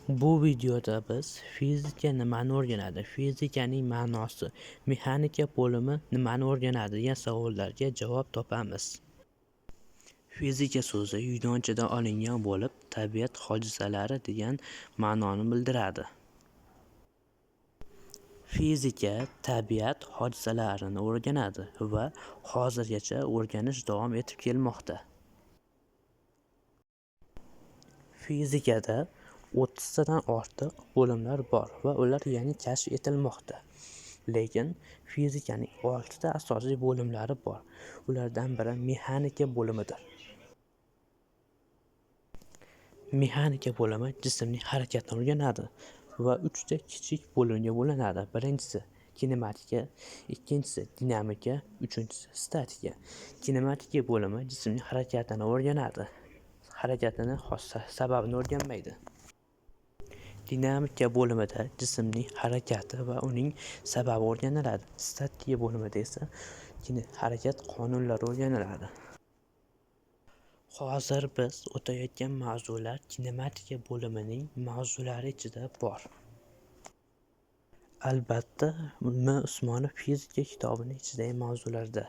Bu videoda biz fizika nimani o'rganadi, fizikaning ma'nosi, mexanika bo'limi nimani o'rganadi degan savollarga javob topamiz. Fizika so'zi yunonchadan olingan bo'lib, tabiat hodisalari degan ma'noni bildiradi. Fizika tabiat hodisalarini o'rganadi va hozirgacha o'rganish davom etib kelmoqda. Fizikada 30 tadan ortiq bo'limlar bor va ular yangi kashf etilmoqda. Lekin fizikaning 6 ta asosiy bo'limlari bor. Ulardan biri mexanika bo'limidir. Mexanika bo'limi jismning harakatini o'rganadi va 3 ta kichik bo'limga bo'linadi. Birinchisi kinematika, ikkinchisi dinamika, uchinchisi statika. Kinematika bo'limi jismning harakatini o'rganadi. Harakatini sababini o'rganmaydi. Dinamika bo'limida jismning harakati va uning sababi o'rganiladi. Statika bo'limida esa harakat qonunlari o'rganiladi. Hozir biz o'tayotgan mavzular kinematika bo'limining mavzulari ichida bor. Albatta, M. Usmonov fizika kitobining ichidagi mavzularda.